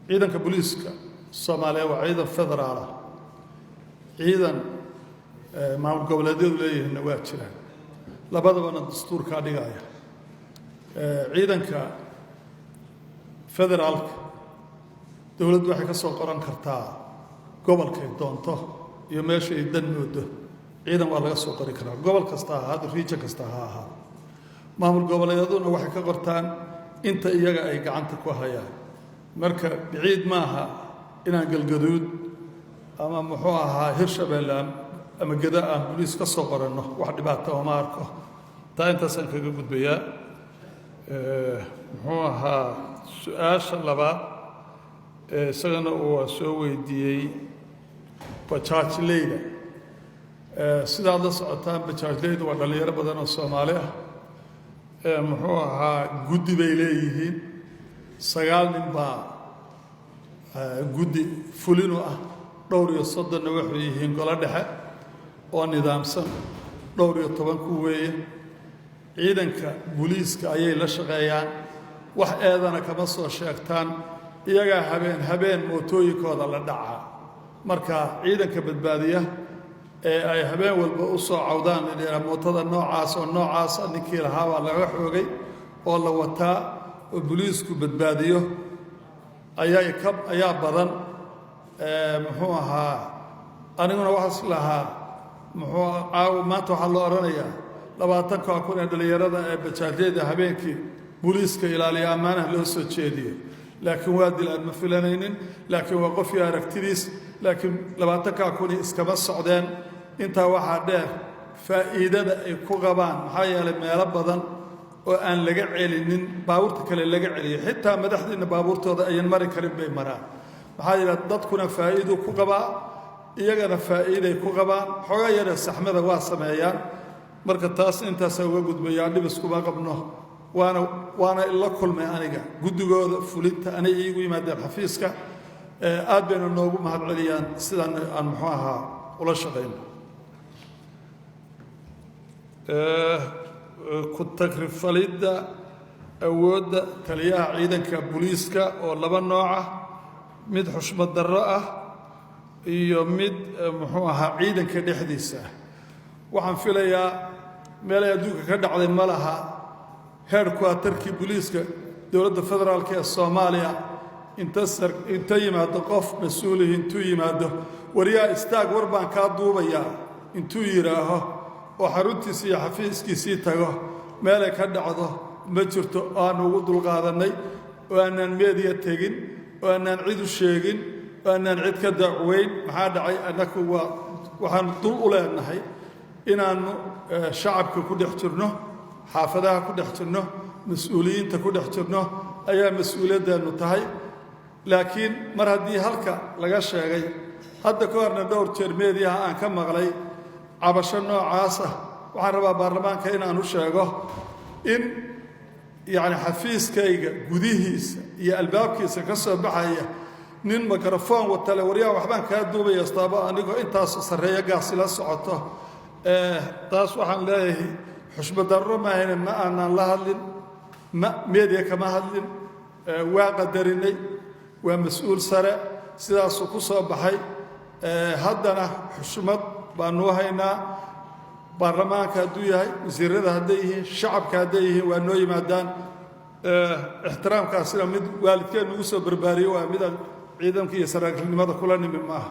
Ciidanka booliiska Soomaaliya waa ciidan federaal ah. Ciidan maamul goboleedyadu leeyihiinna waa jiraan, labadabana dastuurkaa dhigaya. Ciidanka federaalka dowladdu waxay ka soo qoran kartaa gobolkay doonto iyo meesha ay dan moodo. Ciidan waa laga soo qori karaa gobol kasta ha ahaado, region kasta ha ahaado. Maamul goboleedyaduna waxay ka qortaan inta iyaga ay gacanta ku hayaan. Marka biciid maaha inaan Galgaduud ama, muxuu ahaa, Hirshabeelle ama Geda aan boliis ka soo qoranno. Wax dhibaata ooma arko taa. Intaasaan kaga gudbayaa. Muxuu ahaa, su-aasha labaad isagana uu soo weydiiyey, bajaajleyda. Sidaad la socotaan, bajaajleyda waa dhallinyaro badan oo Soomaali ah. Muxuu ahaa, guddi bay leeyihiin. 9 nin baa guddi fulinu ah, dhowr iyo soddonna waxay yihiin golo dhexe oo nidaamsan, dhowr iyo toban ku weeye. Ciidanka booliiska ayay la shaqeeyaan, wax eedana kama soo sheegtaan. Iyagaa habeen habeen mootooyinkooda la dhacaa. Marka ciidanka badbaadiya ee ay habeen walba u soo cawdaan, la mootada noocaas oo noocaasa ninkii lahaa baa laga xoogay oo la wataa, oo booliisku badbaadiyo ayay ka ayaa badan. Muxuu ahaa, aniguna waxaas lahaa, muxuu caawa maanta waxaa loo odhanayaa 20-ka kun ee dhallinyarada ee bajaajyada habeenkii booliiska ilaaliya ammaanaha loo soo jeediyo. Laakiin waa dil aan ma filanaynin, laakiin waa qofkii aragtidiis. Laakiin 20-kaa kuni iskama socdeen. Intaa waxaa dheer faa'iidada ay ku qabaan, maxaa yeelay meelo badan oo aan laga celinin baabuurta kale laga celiyo, xitaa madaxdiinna baabuurtooda ayan mari karin bay maraan. Maxaa yeele dadkuna faa'iiduu ku qabaa, iyagana faa'iiday ku qabaan. Xoogaa yara saxmada waa sameeyaan. Marka taas intaasaa uga gudbayaan. Dhibis kuma qabno. Waana ila kulmay aniga guddigooda fulinta, anay iigu yimaadeen xafiiska. Aad bayna noogu mahadceliyaan sidaan aan, muxuu ahaa, ula shaqayno. Ku tagrifalidda awoodda taliyaha ciidanka booliiska oo laba nooc ah, mid xushmad darro ah iyo mid, muxuu ahaa, ciidanka dhexdiisa ah, waxaan filayaa meelay adduunka ka dhacday ma laha. Headquarterkii booliiska dowladda federaalka ee Soomaaliya inta yimaado qof mas-uulihi, intuu yimaado, "Wariyaa, istaag, war baan kaa duubayaa," intuu yidhaaho oo xaruntiisii iyo xafiiskiisii tago, meelay ka dhacdo ma jirto. Oo aanu ugu dulqaadannay oo aanaan meediya tegin oo aanaan cid u sheegin oo aanaan cid ka dacweyn. Maxaa dhacay? Annaku waa waxaanu dul u leenahay inaannu shacabka ku dhex jirno, xaafadaha ku dhex jirno, mas-uuliyiinta ku dhex jirno ayaa mas-uuliyadeennu tahay. Laakiin mar haddii halka laga sheegay, hadda ka horna dhowr jeer meediyaha aan ka maqlay cabasho noocaas ah, waxaan rabaa baarlamaanka inaan u sheego in yacni xafiiskayga gudihiisa iyo albaabkiisa ka soo baxaya nin mikrafoon watale, "Waryaha, waxbaan kaa duubaya," astaabo anigoo intaas sarreeya gaasila socoto. Taas waxaan leeyahay xushmad darro maahayne, ma aanaan la hadlin, ma meediya kama hadlin. Waa qadarinay, waa mas-uul sare, sidaasuu ku soo baxay. Haddana xushmad baanuu haynaa. Baarlamaanka hadduu yahay, wasiirada hadday yihiin, shacabka hadday yihiin, waa noo yimaadaan. Ixtiraamkaasina mid waalidkeen nagu soo barbaariyo, waa midaan ciidanka iyo saraakiilnimada kula nimi maaha.